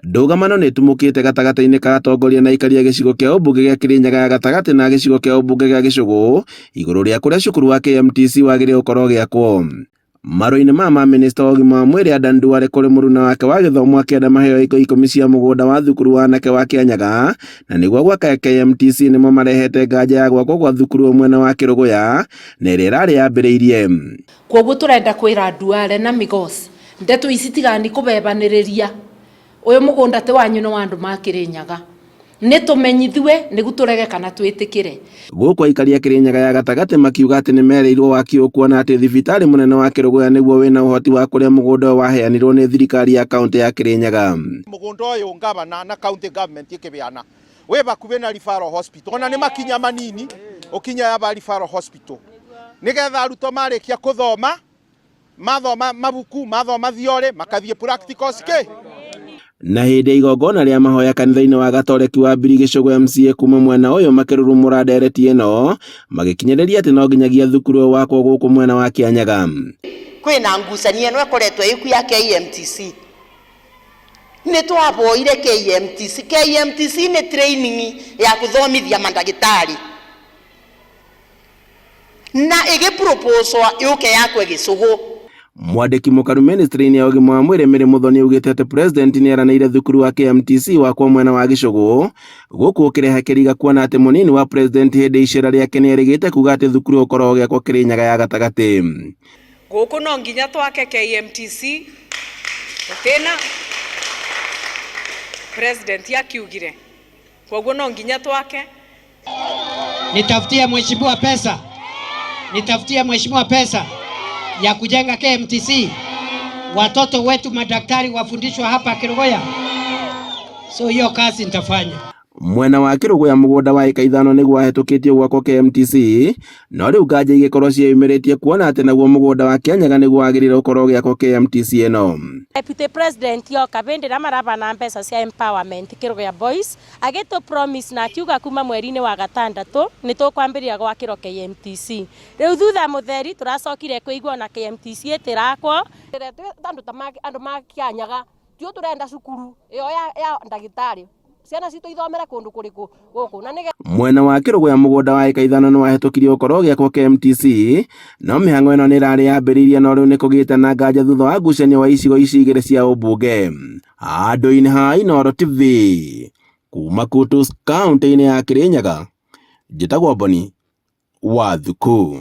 Ndũgamano nĩ ĩtumũkĩte gatagatĩ-inĩ ka atongoria na aikari a gĩcigo kĩa ũmbunge gĩa Kĩrĩnyaga ya gatagatĩ na gĩcigo kĩa ũmbunge gĩa Gĩcũgũ igũrũ rĩa kũrĩa cukuru wa KMTC wagĩrĩire gũkorwo ũgĩakwo. Marũa-inĩ maya ma minista wa ũgima wa mwĩrĩ Adan Duale kũrĩ mũruna wake wa gĩthomo akĩenda maheo ĩka ikũmi cia mũgũnda wa thukuru wa anake wa Kĩanyaga na nĩguo gwaka KMTC nĩmo marehete nganja ya gwakwo gwa thukuru ũyũ mwena wa Kĩrũgũya na ĩrĩa ĩrarĩ yambĩrĩirie. Kwoguo tũrenda kwĩra Duale na Migos ndeto ici tigani kũbebanĩrĩria ũyũ mũgũnda ti wanyu nĩ wa andũ ma Kĩrĩnyaga nĩ tũmenyithiwe nĩgu tũrege kana twĩtĩkĩre. Gũkũ aikari a Kĩrĩnyaga ya gatagatĩ makiuga atĩ nĩmerĩirwo waki ũyũ kuona atĩ thibitarĩ mũnene wa Kĩrũgũya nĩguo wĩna ũhoti wa kũrĩa mũgũnda ũyũ waheanirwo nĩ thirikari ya kauntĩ ya Kĩrĩnyaga. Mũgũnda ũyũ ngavana na county government ĩkĩbeana wĩ bakubĩ na referral hospital ona nĩ makinya manini ũkinya yaba referral hospital nĩgetha arutwo marĩkia kũthoma mathoma mabuku mathoma theory makathiĩ practicals kĩ. Na hĩndĩ ya igongona rĩa mahoya kanitha-inĩ wa Gatoreki wa Mbiri Gĩcũgũ MCA kuma mwena ũyũ makĩrurumũra ndereti ĩno magĩkinyĩrĩria atĩ no nginyagia thukuru ũyũ wakwo gũkũ mwena wa Kĩanyaga. Kwĩna ngucanio ĩno ĩkoretwo ĩku ya KMTC. Nĩ twaboire KMTC. KMTC nĩ training ya kũthomithia mandagĩtarĩ na ĩgĩ-proposwa yũke yakwe Gĩcũgũ. Mwandĩki mũkaru ministry-inĩ ya ũgima wa mwĩrĩ Mary Muthoni augĩte atĩ president nĩeranĩire thukuru wa KMTC wakwo mwena wa Gĩcũgũ gũkũ ũkĩrehe kĩriga kuona atĩ mũnini wa president hĩndĩ icera rĩake nĩerĩgĩte kuga atĩ thukuru ũkorwo ũgĩakwo Kĩrĩnyaga ya gatagatĩ. Gũkũ no nginya twake KMTC tena president akiugire koguo no nginya twake. Nitafutie mheshimiwa pesa, nitafutie mheshimiwa pesa ya kujenga KMTC, watoto wetu madaktari wafundishwa hapa Kerugoya. So hiyo kazi nitafanya. Mwena wa Kĩrũgũya mũgũnda wa ĩka ithano nĩguo wahĩtũkĩtio gwakwo KMTC no rĩu nganja igĩkorwo ciĩyumĩrĩtie kuona atĩ naguo mũgũnda wa Kĩanyaga nĩguo wagĩrĩire gũkorwo ũgĩakwo KMTC ĩno. Deputy President yoka bĩndĩ ĩrĩa marabana mbeca cia empowerment Kĩrũgũya Boys agĩtũ promise na akiuga kuma mweri-inĩ wa gatandatũ nĩ tũkwambĩrĩria gwakĩrwo KMTC. Rĩu thutha mũtheri tũracokire kũigua ona KMTC ĩtĩrakwo. Andũ ta andũ ma Kĩanyaga tio tũrenda cukuru ĩyo ya ndagĩtarĩ ciana citũ ithomere kũndũ kũrĩkũ gũkũ na nĩgetha. Mwena wa Kĩrũgũya mũgũnda wa ĩka ithano nĩ wahĩtũkirio ũkorwo ũgĩakwo KMTC no mĩhang'o ĩno nĩ ĩrarĩ yambĩrĩirie no rĩu nĩ kũgĩte na nganja thutha wa ngucanio wa icigo ici igĩrĩ cia ũmbunge. Handũ-inĩ ha Inooro TV kuma Kutus kaunti-inĩ ya Kĩrĩnyaga, njĩtagwo Boni wa Thuku.